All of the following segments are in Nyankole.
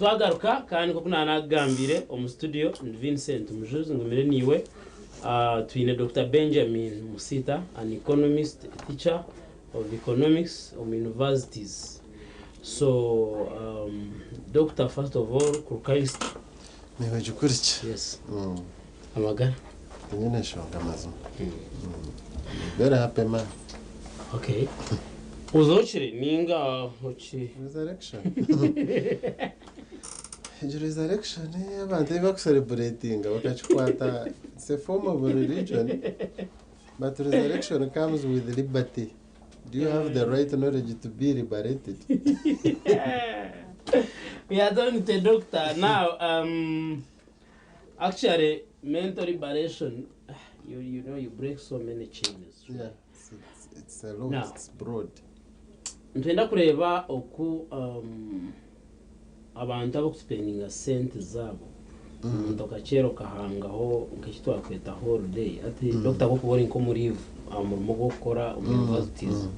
Twagaruka kandi nk'oku naanagambire omu studio ndi Vincent Mujuzi ngumire niiwe. Twine Dokita Benjamin Musita, an economist, a teacher of economics omu universities. So um, Doctor first of all kuruka Easter. Niiwe gikurikye. Yes. Amagara. Tinyine nshonga mazima. Very happy man. Okay. Ozookire ninga oki? Resurrection. Egyo resurrection abantu ei bakucelebratinga bakakikwata it's a form of religion but resurrection comes with liberty. Do you have the right knowledge to be liberated? We are talking to a doctor now. Um, actually, mental liberation, you, you know, you break so many chains. Yeah, it's, it's, it's a lot, Now. it's broad. Nitwenda kureeba oku um, abantu abakusipendinga sente zaabo omuntu okakyera okahangaho nk'eki twakweta holiday hati doctor ahabw'okuba ori nk'omuriivu aha murimo gw'okukora omu universities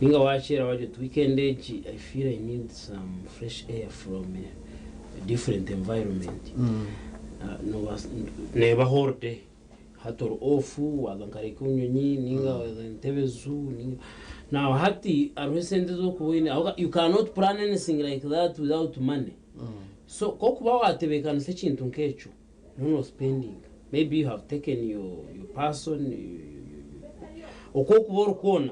ninga wakyera wagira oti weekend egi I feel I need some fresh air from a different environment Ah, nobaasa neeba holiday Hati ori off waaza nka Lake Bunyonyi ninga waaza Entebbe Zoo ninga now hati hariho esente ez'okuba oine ahabw'okuba you cannot plan anything like that without money so ku okuba waatebeekanisa ekintu nk'ekyo noba nospendinga maybe you have taken your your person oku okuba ori kwona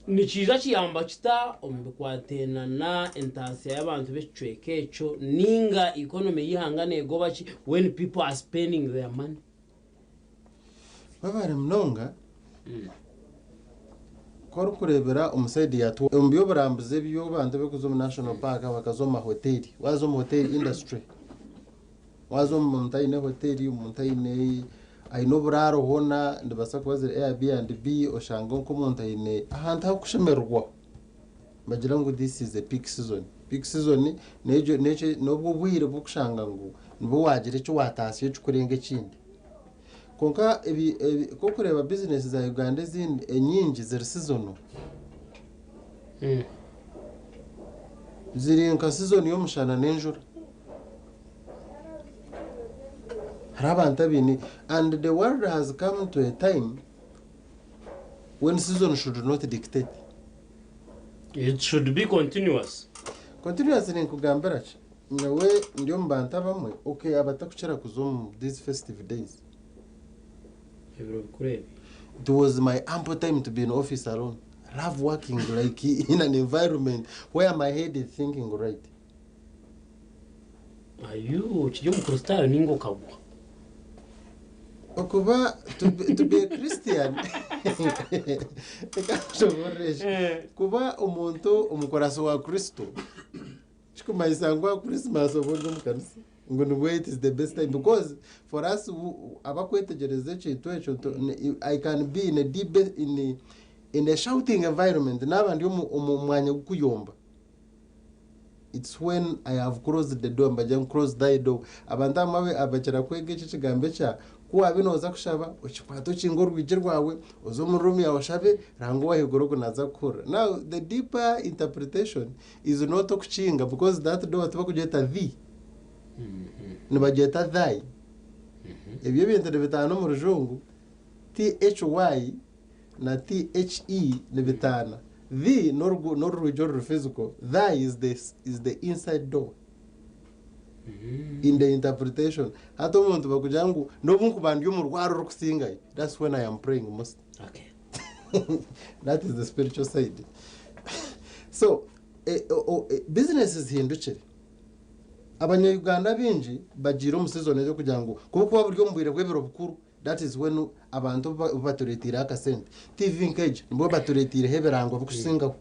Nikiija kiyamba kita omu bikwataine na entaasya y'abantu b'ekicweka ekyo ninga economy y'eihanga negoba ki when people are spending their money? Webare munonga. Ku orikureebera omu side ya tour omu by'oburambuzi ebi abantu abarikuza omu national park bakaza omu mahoteeri, waaza omu hoteeri industry, Waaza omu muntu aine hoteeri, omuntu aine aine oburaaro hoona nibaasa kuba ziri Airbnb oshange nk'omuntu aine ahantu ah'okushemererwa. Nibagira ngu this is a peak season. Peak season n'egyo n'ekyo n'obwo obwire bw'okushanga ngu nibwo waagira eki waataasya ekirikurenga ekindi. Kwonka ebi ebi ku orikureeba bizinesi za Uganda ezindi enyingi ziri seasonal. Ziri nka season y'omushana n'enjura. Hariho abantu abaine and the world has come to a time when season should not dictate. It should be continuous. Continuous ninkugambira ki? Nyowe ndi omu bantu abamwe okay abatakukira kuza omu these festive days. Ebiro bikuru ebi. It was my ample time to be in office alone. I love working like in an environment where my head is thinking right. Ayu, okiri Omukristaayo nainga okagwa? Okuba to be, to be a Christian reka nshoboorore eki. Kuba omuntu omukurasi wa Kristo kikumanyisa ngu aha Christmas oba ori omu kanisa ngu nibwo it is the best time because for us who- abakwetegyereza ekintu ekyo ntu- ni- I can be in a deep in, in a shouting environment naaba ndi omu omu mwanya gukuyomba It's when I have closed the door nibagira ngu close thy door. Abantu abamwe abakira kwega eki ekigambo ekya ku waabe nooza kushaba okikwate okinge orwigi rwawe oze omu room yaawe oshabe Ruhanga ow'ahaiguru ogwo naaza kukuhurira. Now the deeper interpretation is not okukinga because that door tibakugyeta thee nibagyeta thy. Ebyo ebintu nibitaana omu rujungu THY na THE nibitaana. The n'orwigi oruri physical, thy is the, is the inside door in the interpretation. Hati omuntu bakugira ngu n'obu nkuba ndi omu rwaro orurikusingayo, that's when I am praying most. Okay. That is the spiritual side. So, eh, o- o- eh, business zihindukire. Abanya-Uganda abaingi bagiire omu season egi okugira ngu kuba okuba buri omu bwire bw'ebiro bikuru, That is when abantu obu batureeteireho akasente. TV nk'egyo nibwo batureeteireho ebirango bikusingaho.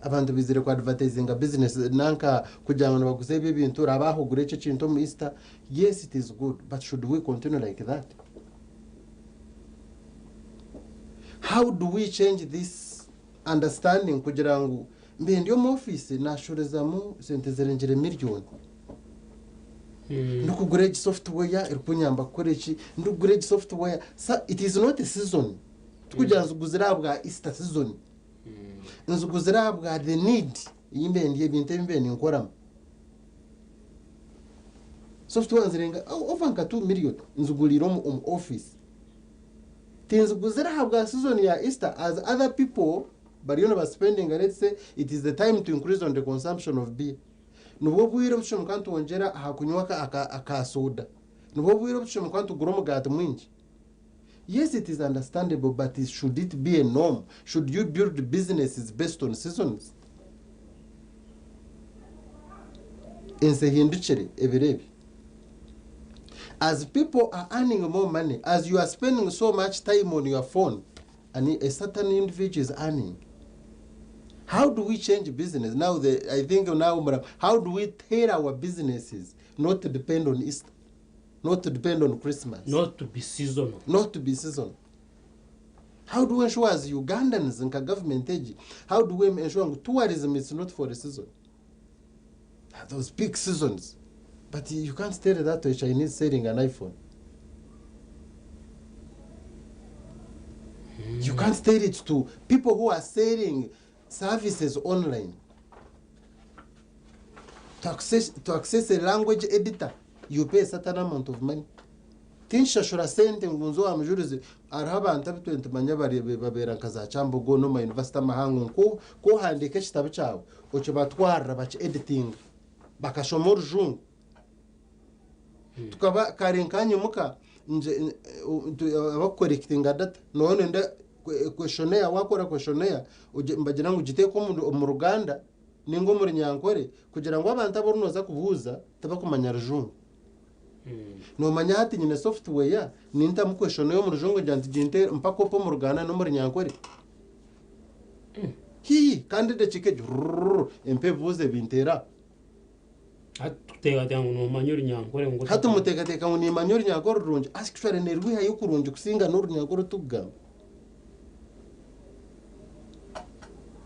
Abantu baizire ku advertisinga business nanka kugira ngu nibaguza ebi ebintu oraba aha ogure eki ekintu omu Easter. Yes it is good but should we continue like that? How do we change this understanding kugira ngu mbe ndi omu office nashorizamu sente zirengire million. Ndikugura egi software erikunyamba kukora eki, ndikugura egi software, sa it is not a season. Tikugira nziguzire ahabwa Easter season. Nziguzire ahabwa the need ei mbaire ndi ebintu ebi mbaire ninkoramu. Software nzirenga over nka 2 million nziguriire omu office. Tinziguzire ahabwa season ya Easter as other people bariyo niba spendinga let's say it is the time to increase on the consumption of beer. Nibwo bwire obu tushemereire kuba nitwongyera aha kunywa aka soda. Nibwo bwire obu tushemereire kuba nitugura omugaati mwingi. Yes it is understandable but should it be a norm? Should you build businesses based on seasons? Ensi ehindukire ebiro ebi. As people are earning more money, as you are spending so much time on your phone, and a certain individual is earning. How do we change business? Now, the, I think now, how do we tell our businesses not to depend on Easter, not to depend on Christmas? Not to be seasonal. Not to be seasonal. How do we ensure as Ugandans nka government egi, how do we ensure ngu tourism is not for a season? Those peak seasons. But you can't tell that to a Chinese selling an iPhone. You can't tell it to people who are selling services online. To access a language editor, you pay a certain amount of money. Tinshashura sente ngu nze owa Mujurizi, hariho abantu abu twena nitumanya babeera nka za Kyambogo n'omu mayunivasite amahango ngu ku ohandiika ekitabo kyawe okibatwarira baki editinga bakashoma orujungu. Tukaba kare nkanye omuka abakukorekitinga data nooba noyenda questionnaire waakora questionnaire nibagira ngu giteeke omu Ruganda ninga omu Runyankore kugira ngu abantu abu orikuza kubuuza tibakumanya Rujungu. Noomanya hati nyine software nintamu questionnaire omu Rujungu ngira nti ginte mpa kopi omu Ruganda n'omu Runyankore. Hii kandi edakiika egyo rurururu empa ebibuuzo ebinteera aha. Hati tukuteekateeka ngu noomanya Orunyankore ngu Hati muteekateeka ngu niimanya Orunyankore rurungi, actually nirwihayo kurungi kusinga n'Orunyankore oru turikugamba.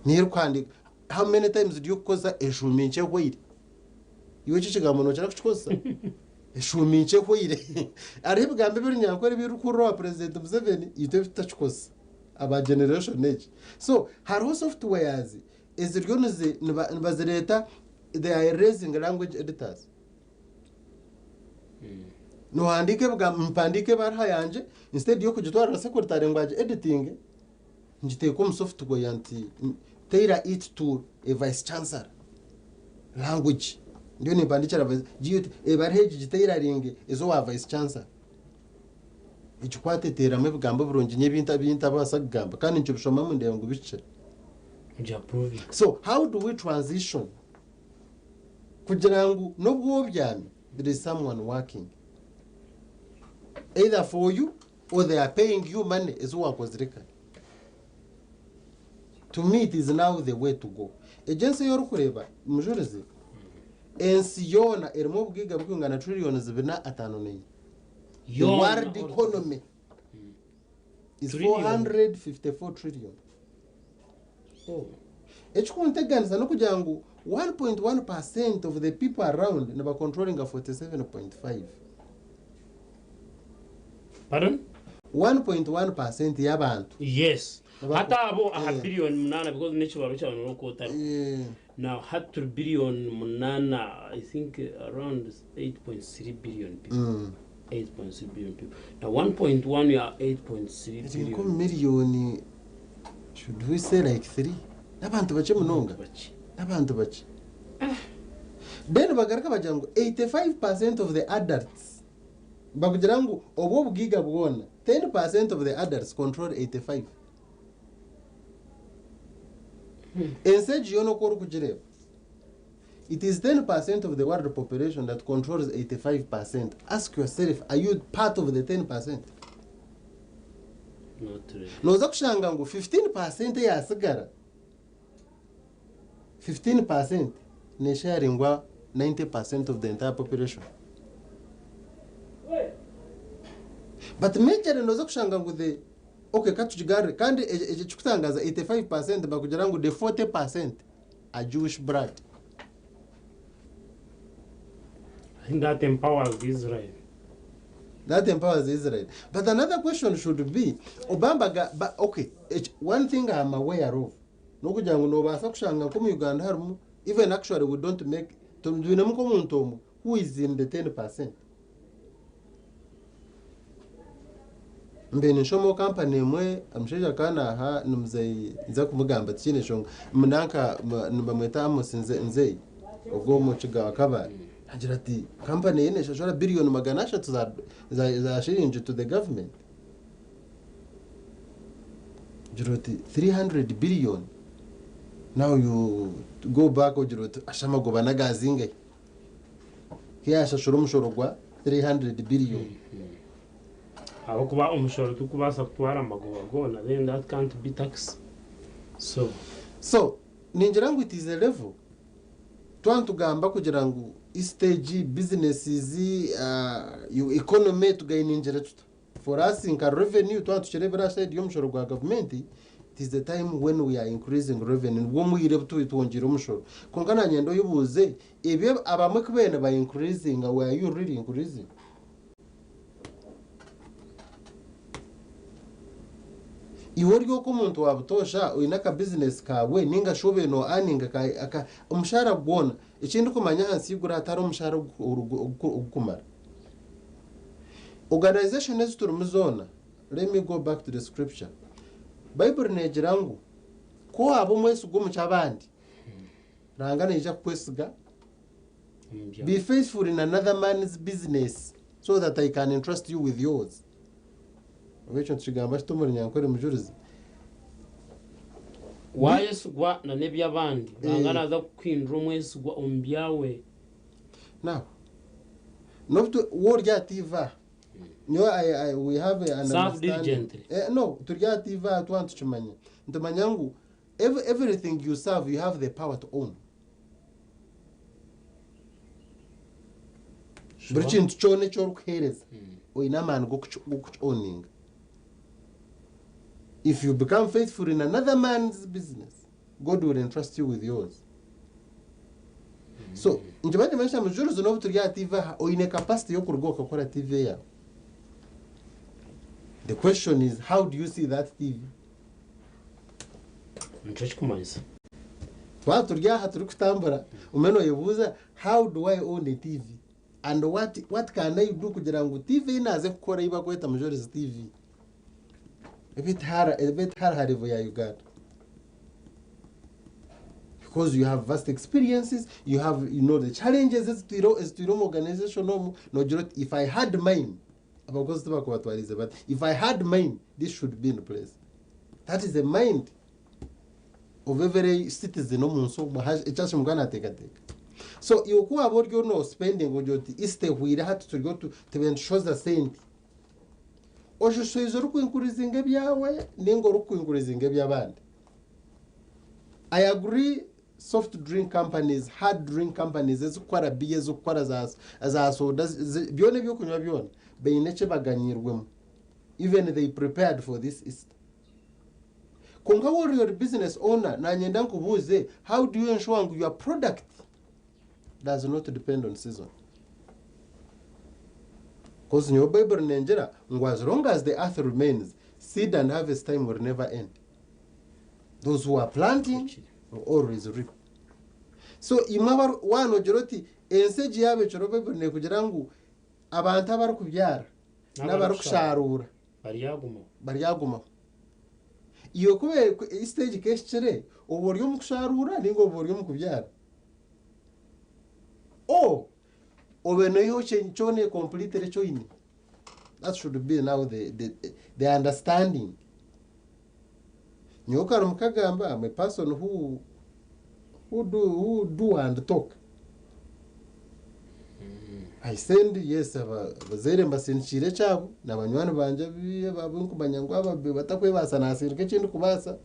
Niyo erikuhandiika how many times do you kukozesa eshuumi nkye ehweire? Iwe ekyo ekigambo nookira kukikozesa? Eshuumi nkye ehweire. Hariho ebigambo eby'Orunyankore ebi orikuhurira owa Purezidenti Museveni itwe ebi tutakikozesa aba generation egi. So hariho softwares eziriyo nibazireeta they are erasing language editors. Nohandiika ebigambo, mpandiika ebaruha yangye instead y'okugitwarira secretary ngu agi editinge, ngiteeka omu software nti tailor it to a vice chancellor language. Ndiyo nimpandiikira vice, giiya oti ebaruha egi gitailoringe eze owa vice chancellor. Egikwate eteeramu ebigambo birungi nyowe ebi ntabaasa kugamba kandi nkibishomamu ndeeba ngu bihikire. So how do we transition kugira ngu n'obu obyami there is someone working either for you or they are paying you money ezi wakozire kare. To me it is now the way to go. Egi ensi ei orikureeba Mujurizi, ensi yoona erimu obugaiga burikwingana trillions bina ataano na ina. The world economy is 454 trillion. Ekikunteganisa n'okugira ngu 1.1 percent of the people around niba controllinga 47.5. Pardon? 1.1 percent y'abantu. Yes. Hati abo aha billion munaana because n'ekibaro kyawe nooba oku otariho. Now hati turi billion munaana I think around 8.3 billion people. 8.3 billion people. Now 1.1 ya 8.3 Eri billion. nk'omu million should we say like 3? N'abantu bakye munonga. N'abantu bakye. Then bagaruka bagira ngu 85% of the adults bakugira ngu obu obugaiga bwona 10% of the adults control 85. Ensi egi yoona oku orikugireeba it is 10% of the world population that controls 85%. Ask yourself, are you part of the 10%? Not really. Nooza kushanga ngu 15% eyaatsigara, 15% neesharingwa 90% of the entire population. But majorly nooza kushanga ngu the, okay katukigarure, kandi ekirikutangaaza 85% bakugira ngu the 40% are Jewish blood. I think that empowers Israel. That empowers Israel. But another question should be, obambaga, ba, okay, one thing I am aware of, n'okugira ngu noobaasa kushanga nk'omu Uganda harimu, even actually we don't make, twinemu nk'omuntu omwe Who is in the 10%? Mbe ninshomaho kampani emwe, omushaija akaba naaha ni muzeeyi nza kumugamba tikiine nshonga, nanka nibamweta Amos Nzeyi ogwo omu Kigawa Kabale. Agira ati kampani eye neshashura biriyoni 300 za shiringi to the government. Ogira oti 300 billion now you go back ogira oti asha amagoba n'aga zingahi? Ku yashashura omushoro gwa 300 billion. Ahabw'okuba omushoro tigurikubaasa kutwara amagoba goona, then that can't be tax. So. So, ningira ngu it is a level twaba nitugamba kugira ngu stage, businesses, economy tugainingire tuta? For us nka revenue twaba nitukireebera aha side y'omushoro gwa gavumenti, it is the time when we are increasing revenue nibwo obwire obu twongiire omushoro. Kwonka naanye oyebuuze ebyo abamwe ku bariyo niba increasinga were you really increasing? Iwe ori okwo omuntu wa butoosha oine aka business kaawe ninga shi obaire no earninga omushaara gwona, eki ndikumanya ahansi y'eiguru aha tihariho omushaara ogurikumara. Organisation ezi turimu zoona, let me go back to the scripture, Baiburi neegira ngu ku waaba omwesigwa omu ky'abandi, Ruhanga naija kukwesiga. Be faithful in another man's business so that I can entrust you with yours. Oba ekyo nitukigamba kita omu Runyankore Mujurizi? Waayesigwa na n'eby'abandi, Ruhanga naaza kukuhindura omwesigwa omu byawe. Now, n'obu tu, waaba ori aha TV aha, nyowe I, I, we have an Serve understanding. diligently. Eh, no, turi aha TV aha twaba nitukimanya. Nitumanya ngu every, everything you serve, you have the power to own. Buri kintu kyona eki orikuheereza, oine amaani g'okuki-owninga. If you become faithful in another man's business, God will entrust you with yours. So, nikiba nikimanyisa Mujurizi n'obu turi aha TV aha, oine capacity y'okuruga okakora TV eyaawe. The question is, how do you see that TV? Nikyo kikumanyisa. Twaba turi aha turikutambura, omwe noyebuuza, how do I own a TV? And what, what can I do kugira ngu TV ei naaze kukora ei barikweta Mujurizi TV ebe etahara ebe etahari ha level ya Uganda. Because you have vast experiences, you have you know the challenges ezitwire ezitwire omu organization omu, nogira oti if I had mine, abakozi tibakubatwarize bati, if I had mine, this should be in place. That is the mind of every citizen omu nsi omu eki ashemereire kuba naateekateeka. So iwe ku waaba ori no spending ogira oti Easter ehweire hati turi tube nitushoza sente, oshushoize orikuinkurizinga ebyawe ninga orikuinkurizinga eby'abandi. I agree soft drink companies, hard drink companies ezikukora biya, ezikukora za soda, byona ebyokunywa byona baine eki baganyirwemu. Even they prepared for this Easter. Kwonka waaba ori business owner, nanyenda nkubuuze, how do you ensure ngu your product does not depend on season? Because nyowe Bible nengira ngu as long as the earth remains, seed and harvest time will never end. Those who are planting will always reap. So imwe waanogira oti ensi egi yaaba ekiro Bible neekugira ngu abantu abarikubyara n'abarikusharuura baryagumaho. Baryagumaho. Iwe kuba stage kehikire, oba ori omu kusharuura ninga oba ori omu kubyara? O obe noihaho kyona completely eki oine. That should be now the understanding. Nyowe kare mukagamba, I'm a person who do and talk. I send, yes, abazaire mbasindikiire ekyabo na banywani bangye abu nkumanya ngu aba batakwebaasa naasindika eki ndikubaasa.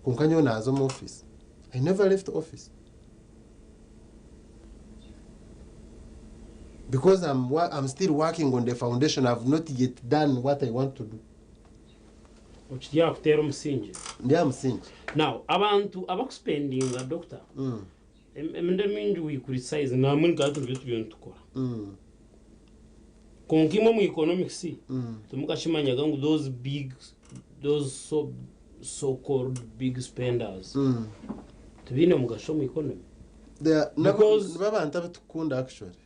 Kwonka nyowe naaza omu office. I never left office. Because I'm still working on the foundation, I've not yet done what I want to do. Okiri aha kuteera omusingi. Ndi aha musingi. Now, abantu abakuspendinga, doctor, emirundi emingi we criticize namwe nikaba turi turiyo nitukora. Kwonka imwe omu economics timukakimanyaga ngu those big those so called big spenders tibaine mugasho omu economy. They are- nabo- Because- nibo abantu abatukunda actually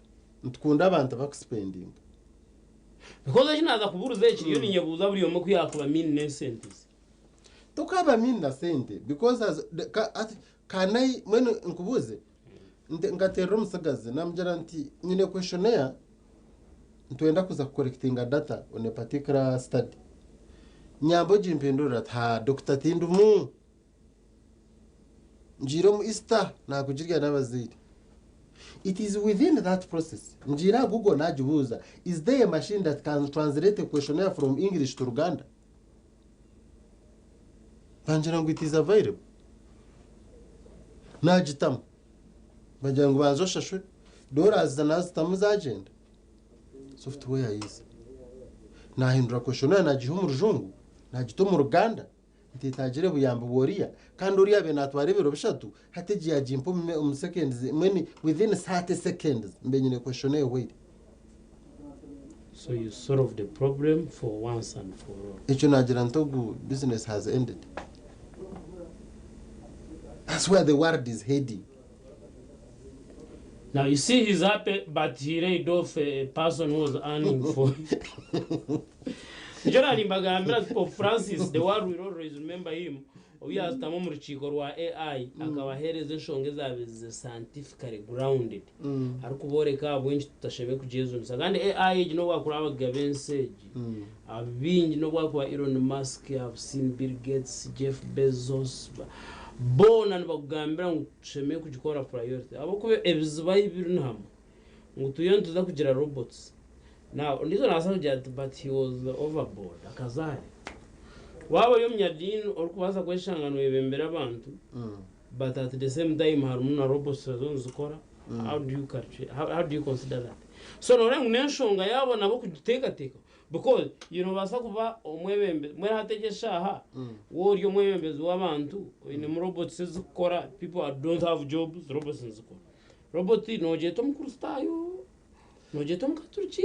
nitukunda abantu abakuspendinga Because eki naaza kubuuriza eki ndiyo ninyebuuza buri omwe ku yaakuba mean n'esente ze. Tokaba mean na sente because as the, ka, at, can I mbwenu nkubuuze nte- nkateerera omutsigazi namugira nti nyine questionnaire nitwenda kuza kucollectinga data on a particular study nyamba ogimpindurire ati haa doctor tindimu Ngiire omu Easter naakugirya n'abazaire. It is within that process ngiire aha Google naagibuuza is there a machine that can translate a questionnaire from English to Luganda? Bangira ngu it is available. Naagitamu. Bangira ngu banza oshashure. Dollars naazitamu zaagyenda. Software yaija. Naahindura questionnaire naagiiha omu rujungu naagita omu Luganda. Ntetagire buyambi bw'oriya kandi oriya abaire natwara ebiro bishatu hati egi yagimpa omu seconds mbwenu within 30 seconds mbe nyine questionnaire ehweire. So you solved the problem for once and for all. Ekyo nagira nti ogu business has ended. That's where the world is heading. Now you see he's happy but he laid off a person who was earning for Nikyo narimbagambira ati Pope Francis the world will always remember him obu yaashutama omu rukiiko rwa AI akabaheereza enshonga ezaabaire ziri scientifically grounded arikubooreka ahabw'enki tutashemereire kugyejunisa kandi AI egi n'obu baakuba abagabe b'ensi egi abaingi n'obu baakuba Elon Musk, I've seen Bill Gates, Jeff Bezos Boona nibakugambira ngu tushemereire kugikora priority ahabw'okuba ebizibu ahu biri ni hamwe ngu turiyo nituza kugira robots now ondiijo naabaasa kugira ati but he was overboard akaza hare. Waaba ori omunyadiini orikubaasa kweshanga noyebembera abantu but at the same time harimu na robots nazo nizikora how do you calculate how do you consider that? So noreeba ngu n'enshonga yaabo nabo kugiteekateekaho. Because iwe nobaasa kuba omwebembezi, mbwenu hati egi eshaaha waaba ori omwebembezi w'abantu oinemu robots ezikukora, people are don't have jobs, robots nizikora. Robot noogyeta omukristaayo, noogyeta omukaturiki,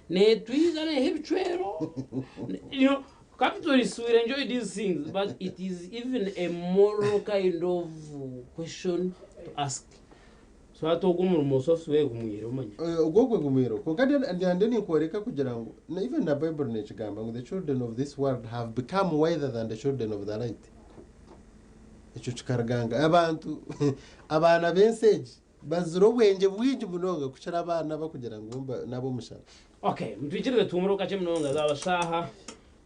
neetwiza neeha ebicwero, you know, capitalists will enjoy these things but it is even a moral kind of question to ask. So hati ogwo omurimo software egumwire omanya. Ogwo gwe gumwire kwonka ndi ninkworeka kugira ngu na even na Bible nekigamba ngu the children of this world have become wiser than the children of the light. Ekyo kikaruga nka abantu abaana b'ensi egi bazire obwengye bwingi munonga kukira abaana abakugira ngu n'ab'omushana. Okay, mutwikirize tuhumure kakye munonga zaaba shaaha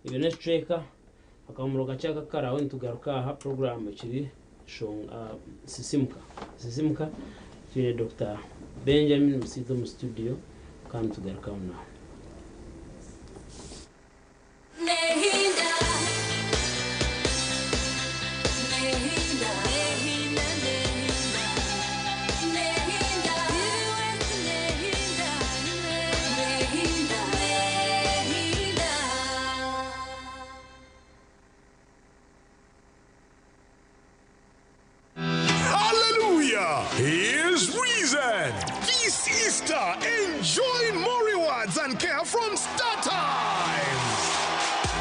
ibiri n'ekicweka akahumuro kakye aka akaraaho nitugaruka aha puroguraamu ekiri Shonga Sisimuka Sisimuka twine Dokita Benjamin Musiitwa omu studio kandi nitugaruka aho naaho. Hallelujah! Here's reason. This Easter, enjoy more rewards and care from StarTimes.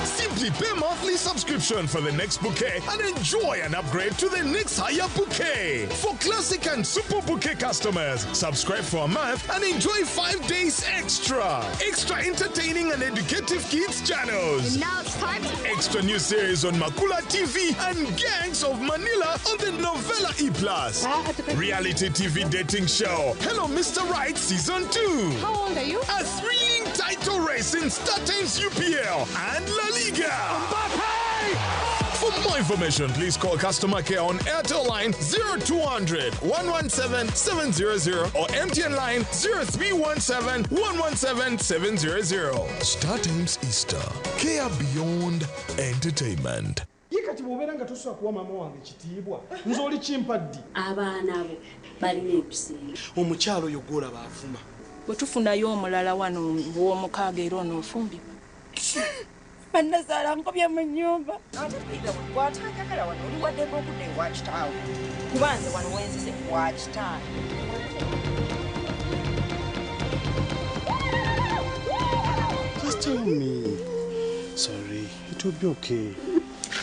Simply pay monthly subscription for the next bouquet and enjoy an upgrade to the next higher bouquet. For classic and super bouquet customers, subscribe for a month and enjoy 5 days extra. Extra entertaining and educative kids channels. And now it's time to Extra new series on Makula TV and Gangs of Manila on the Novella E Plus. Reality TV dating show Hello Mr. Right Season 2. How old are you? A thrilling title race in StarTimes UPL and La Liga. For more information, please call customer care on Airtel line 0200 117 700 or MTN line 0317 117 700. StarTimes Easter. Care beyond entertainment. Ye kati bw'obeera nga tosobola kuwa maama wange kitiibwa, nze olikimpa ddi? Abaana bo balina empisa embi. Omukyala oyo gw'olaba avuma. Bwe tufunayo omulala wano ow'omukaaga era onoofumbirwa? Bannazaala nkobye mu nnyumba. Ate Peter bw'atanjagala wano oli wa ddembe okudda ewa kitaawo kuba nze wano we nzize wa kitange. Just tell me. Sorry, it will be okay.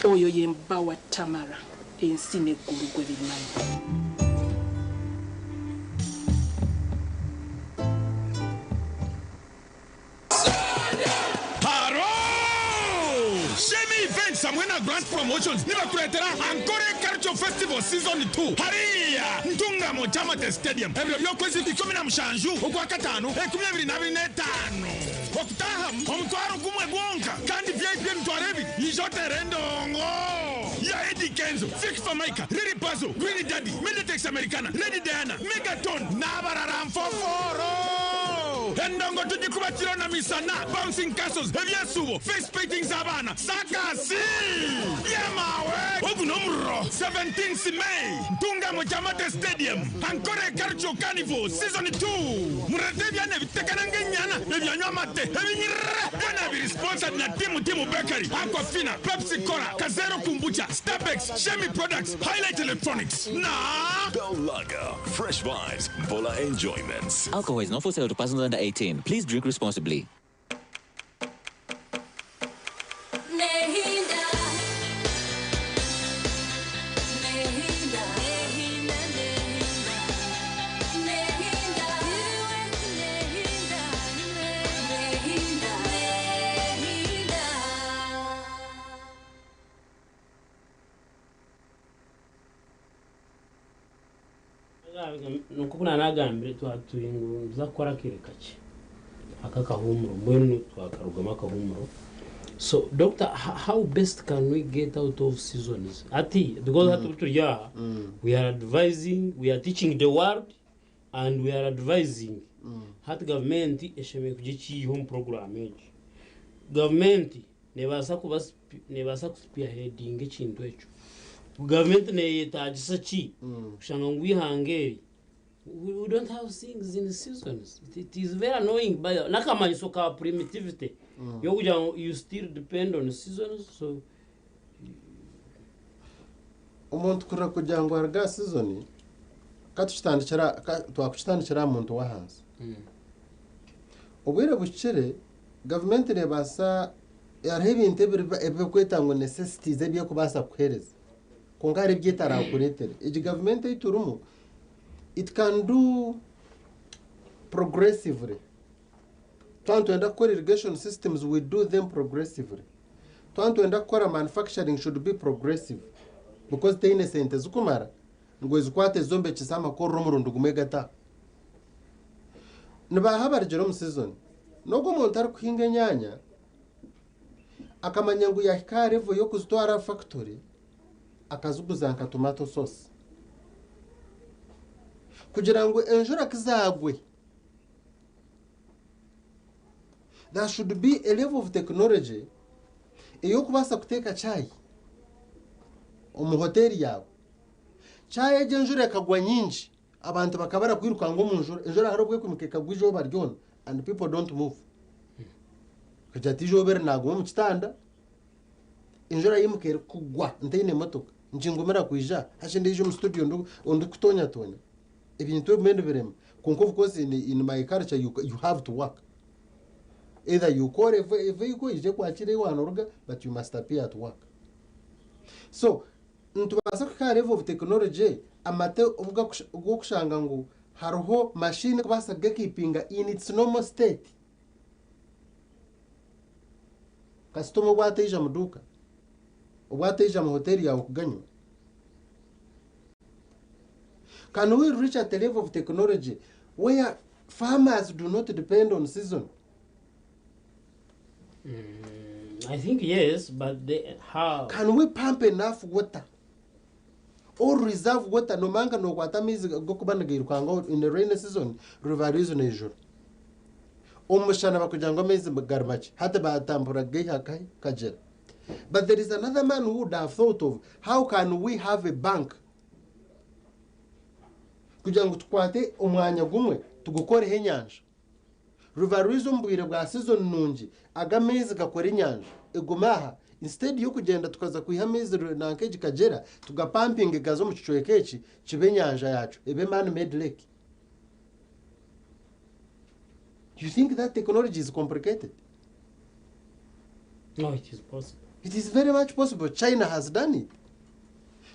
Oyo ye bba wa Tamara, ensi n'eggulu gwe bimanyi. Events hamwe na Grant Promotions nibakureetera Ankole Cultural Festival Season 2 hariya Ntungamo Kyamate Stadium ebiro by'okwezi 17 Okwakataano enkumi ebiri na abiri n'etaano. Okutaahamu omutwaro gumwe gwonka kandi VIP emitwaro ebiri. Ija oteere endongo ya Eddy Kenzo, Fik Fameica, Lil Pazo, Green Daddy, Medetex Americana, Lady Diana, Megaton n'abarara nfofooro. Endongo tugikuba kiro na misana, bouncing castles, ebyesuubo, face painting z'abaana, saakasi! Byamaawe! Ogu n'omuriro! 17th May, Ntungamo Kyamate Stadium, Ankole Cultural Carnival Season 2. Mureete ebyana ebitekana nk'enyana, ebyanywa amate, ebinyirira! Byona biri sponsored na Timu Timu Bakery, Aquafina, Pepsi Cola, Kazero Kombucha, Stabex, Shemi Products, Highlight Electronics na. Bell Lager, fresh vibes, Mbola enjoyments. Alcohol is not for sale to persons under 18. Please drink responsibly. Nk'oku naanagambire twatwire ngu nituza kukora akaire kakye ak'akahuumuro mbwenu twakarugamu akahuumuro so doctor how best can we get out of seasons hati because hati obu turi aha we are advising we are teaching the world and we are advising hati gavumenti eshemereire kugira eki yaiha omu puroguraamu egi gavumenti neebaasa kuba neebaasa kuspearheadinga ekintu ekyo. Gavumenti neeyetaagisa ki kushanga ngu eihanga eri we don't have things in seasons. It is very annoying by the way. N'akamanyiso ka primitivity y'okugira ngu you still depend on seasons so Omuntu kurira kugira ngu aruge aha season, ka tukitandikire aha- ka twakukitandikira aha muntu w'ahansi. Obwire buhikire, gavumenti neebaasa hariho ebintu ebi barikweta ngu necessities ebi erikubaasa kukuheereza kwonka hariho ebi etarakureetere. Egi gavumenti ei turimu it can do progressively. Twaba nitwenda kukora irrigation systems we do them progressively. Twaba nitwenda kukora manufacturing should be progressive because teine sente zirikumara ngu ezikwate ezombekyese amakorero omurundi gumwe gataho. Nibaaha abarugire omu season? N'ogu omuntu arikuhinga enyaanya akamanya ngu yaahika aha level y'okuzitwara aha factory akaziguza nka tomato sauce. Kugira ngu enjura ku zaagwe, there should be a level of technology ey'okubaasa kuteeka chai omu hoteeri yaawe. Chai egyo enjura ekagwa nyingi, Abantu bakaba barakwirukanga omu njura, enjura hariho obu ekwimuka ekagwa eizooba ryona and people don't move. Akagira ati eizooba eri naguma omu kitanda, enjura yaimuka erikugwa ntaine motoka, nikingumira kwija haza ndaija omu studio ndikutonyatonya. Ebintu ebimwe nibirema kwonka of course in my culture you have to work. Either you call a vehicle eije ekwakire ahi wanoruga but you must appear at work. So Nitubaasa kuhika aha level of technology amate obu g'okushanga ngu hariho machine erikubaasa kugekeepinga in its normal state. Kasitoma obu ataija mu duuka, obu ataija mu hoteeri yaawe kuganywa. Can we reach at a level of technology where farmers do not depend on season? I think yes, but the, how? Can we pump enough water or reserve water nomanya nka nokwata amaizi g'okuba nigairukanga in the rainy season river reason ejura omu mushana bakugira ngu amaizi gari makye hati batambura gaiha nkahi kagyera but there is another man who would have thought of how can we have a bank kugira ngu tukwate omwanya gumwe tugukoreho enyanja River Rwizi omu bwire bwa season nungi aga amaizi gakora enyanja egume aha instead yokugyenda tukaza kwiha amaizi nanka egi Kagyera tuga pumpinge gaze omu kicweka eki kibe enyanja yakyo ebe man made lake. You think that technology is complicated? No, it is possible. It is very much possible. China has done it.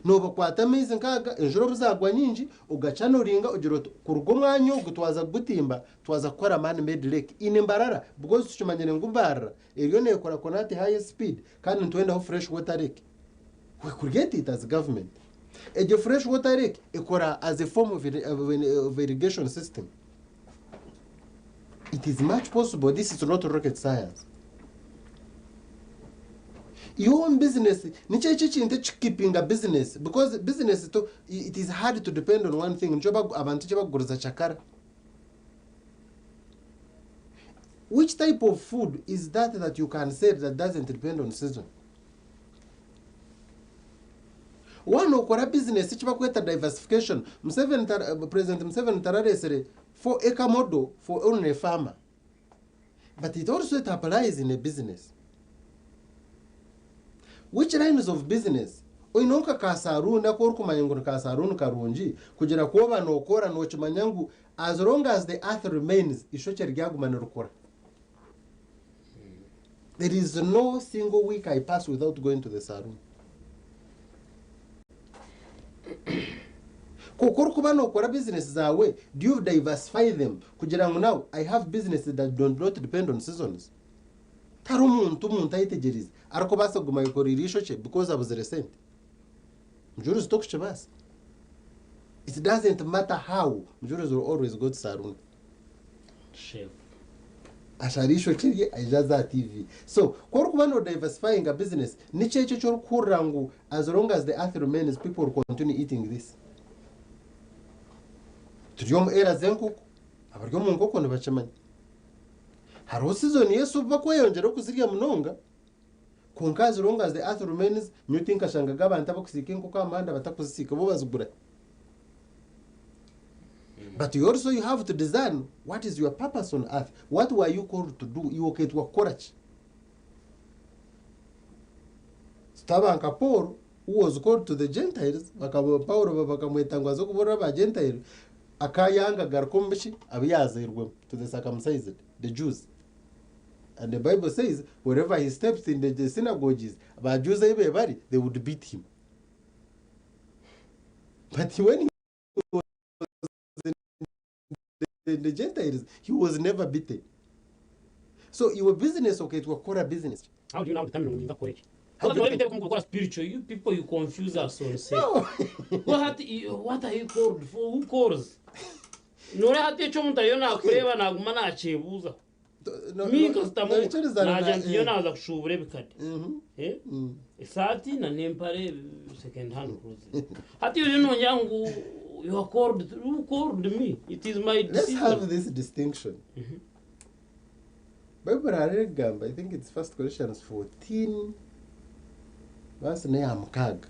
Noobakwata amaizi nk'aga, enjura obu zaagwa nyingi, ogacanoringa ogira oti kuruga omwanya ogu twaza kugutimba, twaza kukora man made lake in Mbarara because tukimanyire ngu Mbarara eriyo neekurakuna at highest speed kandi nitwendaho fresh water lake. We create it as government. Egyo fresh water lake ekora as a form of of irrigation system. It is much possible, this is not rocket science. Iwe omu business, nikyo eki ekintu ekikukipinga business because business to, it is hard to depend on one thing, nikyo abantu eki bakuguriza cakara. Which type of food is that that you can sell that doesn't depend on season? Waaba nookora bizinesi eki barikweta diversification, Museveni tara, President Museveni tarareetsire four acre model for only a farmer but it also it applies in a business. Which lines of business? Oineho nka ka saruuni aku orikumanya ngu ni ka saruuni karungi kugira ku oba nookora nookimanya ngu as long as the earth remains eishokye riryaguma nirikura. There is no single week I pass without going to the saloon. Ku orikuba nookora business zaawe, do you diversify them kugira ngu now I have businesses that do not depend on seasons? Tihariho omuntu omuntu ayetegyereize arikubaasa kuguma ayekoreire eishokye because abuzire sente. Mujurizi tokukibaasa. It doesn't matter how, Mujurizi will always go to saloon. Shave. Ashara eishokye rye aije aze aha TV. So, ku orikuba no diversifyinga business, niki ekyo eki orikuhurira ngu as long as the earth remains people will continue eating this? Turi omu era z'enkoko, abari omu nkoko nibakimanya. Hariho season y'esubu bakweyongyera okuzirya munonga, kwonka as long as the earth remains, nyowe tinkashangaga abantu abakusiika enkoko aha muhanda batakuzisiika, bo bazigura. But you also you have to discern what is your purpose on earth, what were you called to do, iwe okeetwa kukora ki? Tutaba nka Paul who was called to the Gentiles, bakaba Paulo bakamweta ngu aze kubuurira aba Gentile, akayanga agaruka omu biki abu yaazairwemu, to the circumcised, the Jews. And the Bible says wherever he stepped in the synagogues, aba Jews ahu be bari, they would beat him. But when he was in the, the Gentiles, he was never beaten. So iwe business okeetwa kukora business. How do you now determine ngu ninza kukora eki? How do you- Kukora spiritual, you people you confuse us on say. No. What, what are you called for? Who calls? Noreeba hati eki omuntu ariyo nakureeba naguma nakyebuuza. No, Me no, kasitamu noikiriza na- nagira nti eh. nyowe naaza kushuubura ebikade. Eh? Mm. Esaati na n'empare second hand clothes. Hati oriyo nongira ngu you are called, who called me? It is my Let's decision. have this distinction. Bible hariho erikugamba, I think it's First Corinthians 14 verse n'eya mukaaga.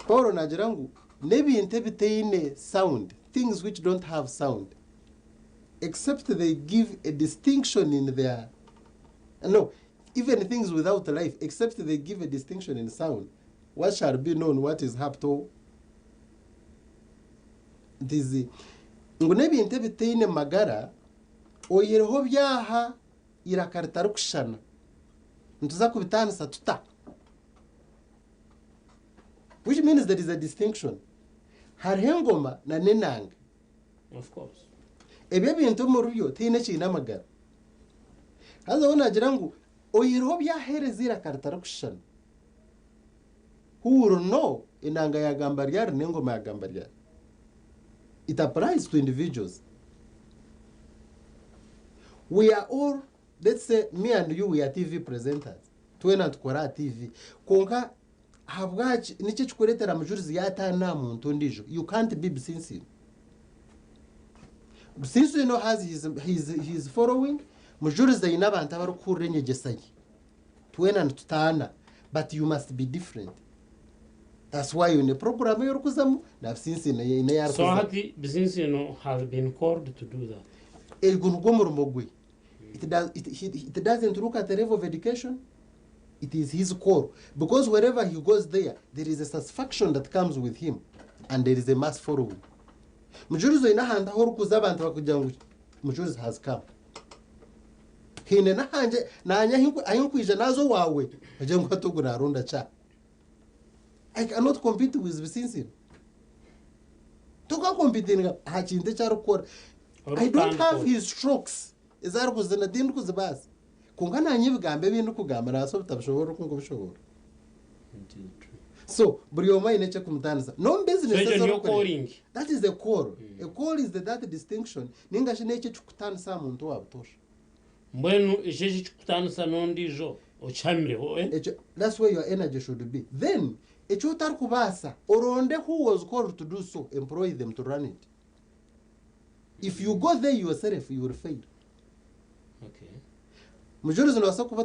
Paulo naagira ngu n'ebintu ebitaine sound, things which don't have sound, except they give a distinction in their no even things without life except they give a distinction in sound what shall be known what is hapto ntizi ngu n'ebintu ebitaine magara oyihireho byaha iraka ritarikushushana nituza kubitaanisa tuta which means there is a distinction hariho engoma na n'enanga Of course. Ebyo ebintu omuri byo tihaine ekiine amagara. Haza we naagira ngu oihireho byaheereza eiraka ritarikushushana. Who will know enanga yaagamba ryari n'engoma yaagamba ryari? It applies to individuals. We are all, let's say me and you we are TV presenters. Twena nitukora aha TV. Kwonka Ahabwaki? Niki ekikureetera Mujurizi yaataana aha muntu ondiijo? You can't be Businsino. Businsino has his, his, his following, Mujurizi aine abantu abarikuhurira enyegyesa ye. Twena nitutaana, but you must be different. That's why oine program ei orikuzamu, na Businsino eine ei So arikuzamu. hati Businsino has been called to do that. Ogwo nigwo murimo gwe. It does, it, he, it doesn't look at the level of education, It is his call because wherever he goes there, there is a satisfaction that comes with him and there is a mass following. Mujurizi oine ahantu ahu orikuza abantu bakugira ngu Mujurizi has come. Haine n'ahangye naanye ahu nkwija naaza owaawe bagire ngu hati ogu naaronda kya. I cannot compete with Bisinsino. Tokakompitinga aha kintu eki arikukora. I don't have his strokes ezi arikuzina tindikuzibaasa. Kwonka naanye ebigambo ebi ndikugamba nabaasa obutabishoboorora oku ndikubishoboorora. So buri omwe aine ekirikumutaanisa. N'omu So bizinesi egyo ezi niyo orikureeba, calling. that is a call. A call is the that distinction ninga shi n'ekyo ekirikukutaanisa aha muntu owa butoosha. Mbwenu ekyo ekirikukutaanisa n'ondiijo okihamireho, eh? Ekyo that's where your energy should be. Then eki otarikubaasa oronde who was called to do so, employ them to run it. If you go there yourself, you will fail. Okay. Mujurizi nobaasa kuba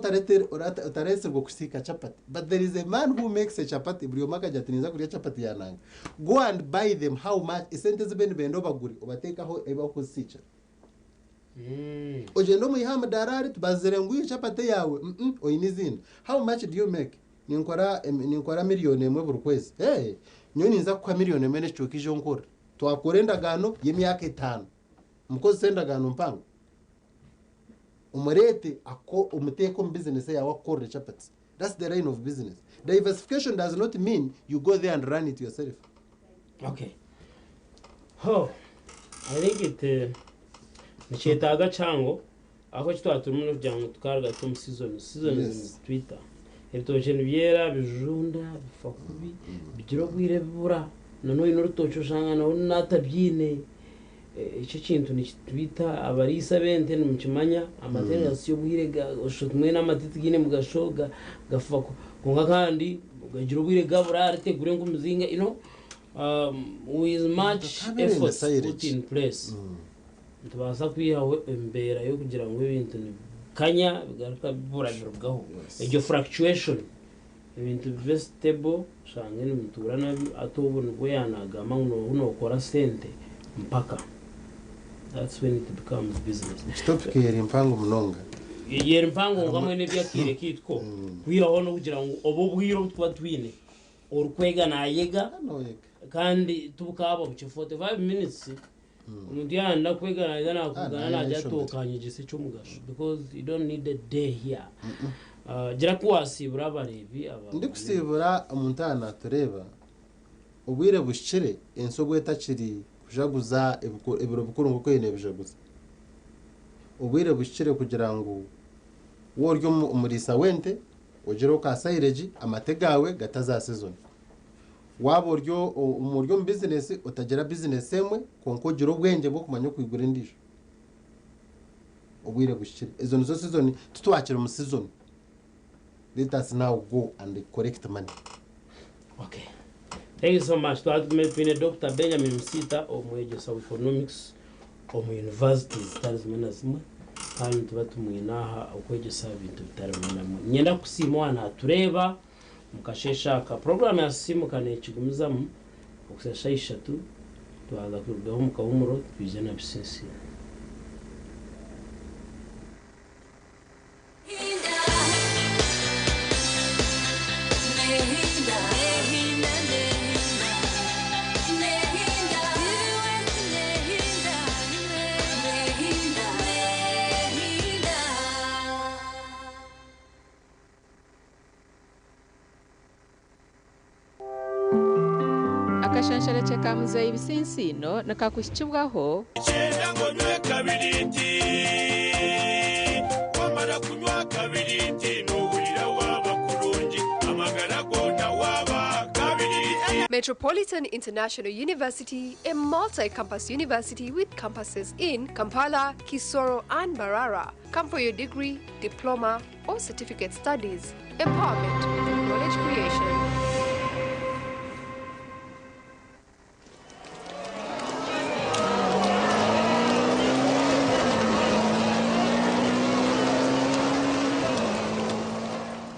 otareetsirwe kusiika chapati but there is a man who makes a chapati buri omwe akagira ati ninza kurya chapati ya nanga. Go and buy them how much esente ezi bariyo nibenda obagure obateeke aho ahu barikuzisikira. Ogyende omwihe aha mudaara ahari tubazire ngu iwe chapati eyaawe mm oine eiziina. How much do you make? Ninkora ninkora miriyoni emwe buri kwezi. Hey! Nyowe ninza kukuha miriyoni emwe n'ekicweka ija onkorere. Twakora endagaano y'emyaka etaano. Mukozese endagaano mpango. Omureete omuteeke omu bizinesi eyaawe akukorere chapati. That's the line of business. Diversification does not mean you go there and run it yourself. Okay. Ho, I think it nikyetaaga kihango ahabw'okuba eki twaba turimu n'okugira ngu tukaruga tuta omu season. Season nizitwita. Ebitookye nibyera, bijunda, bifa kubi, bigira obwire bibura. Na n'oine orutookye oshanga nawe natabyine. Ekyo ekintu nikitwita abariisa b'ente nimukimanya, amate nigasya obwire oshusha oti mbwenu amate tigaine mugasho gafa kwonka kandi gagira obwire gabura aritegura enkumi zinga you know with much Takabeire efforts silage. put in place nitubaasa kwihaho embeera y'okugira ngu ebintu nibikanya bigaruka bibura birugaho egyo fluctuation ebintu bibe stable oshange nimutuura nabyo hati obwo nibwo yaanagamba ngu nooba nookora sente mpaka that's when it becomes business. Egi topic eri mpango munonga. Eri mpango kwonka mbwenu eby'akaire kaitu ko kwihaho n'okugira ngu obu obwire obu tukuba twine orikwega naayega kandi tibukaba bukye 45 minutes omuntu yaayenda kwega naija naakugana naagira ati okanyegyesa eky'omugasho because you don't need a day here. Gira ku waasiibura abareebi aba. Ndikusiibura omuntu aha naatureeba, obwire buhikire ensi obu etakiri kujaguza ebiro bikuru nk'oku eine ebijaguza. Obwire buhikire kugira ngu waaba ori omuriisa w'ente ogire ka silage amate gaawe gataza aha season. Waaba ori ori omu bizinesi otagira bizinesi emwe kwonka ogire obwengye bw'okumanya okwigura endiijo. Obwire buhikire. Ezo nizo season, titwakiri omu season. Let us now go and collect money. Okay. Thank you so much. Twaba twine Dokita Benjamin Musiita, omwegyesa wa Economics omu universities zitari zimwe na zimwe kandi nituba tumwine aha okwegyesa aha bintu bitari bimwe na bimwe. Niinyenda kukusiima waaba naatureeba omu kasheeshe aka. Puroguraamu ya Sisiimuka neekigumizamu okuhitsya shaaha ishatu twaza kurugaho omu kahuumuro twije na Bisinsino. Akashansharakye ka Muzeeyi Bisinsiino nikakuhikibwaho. Kyenda ngu onywe kabiriiti. Wamara kunywa kabiriiti noohurira waaba kurungi, amagara goona waaba kabiriiti. Metropolitan International University, a multi-campus university with campuses in Kampala, Kisoro and Mbarara. Come for your degree, diploma or certificate studies. Empowerment through knowledge creation.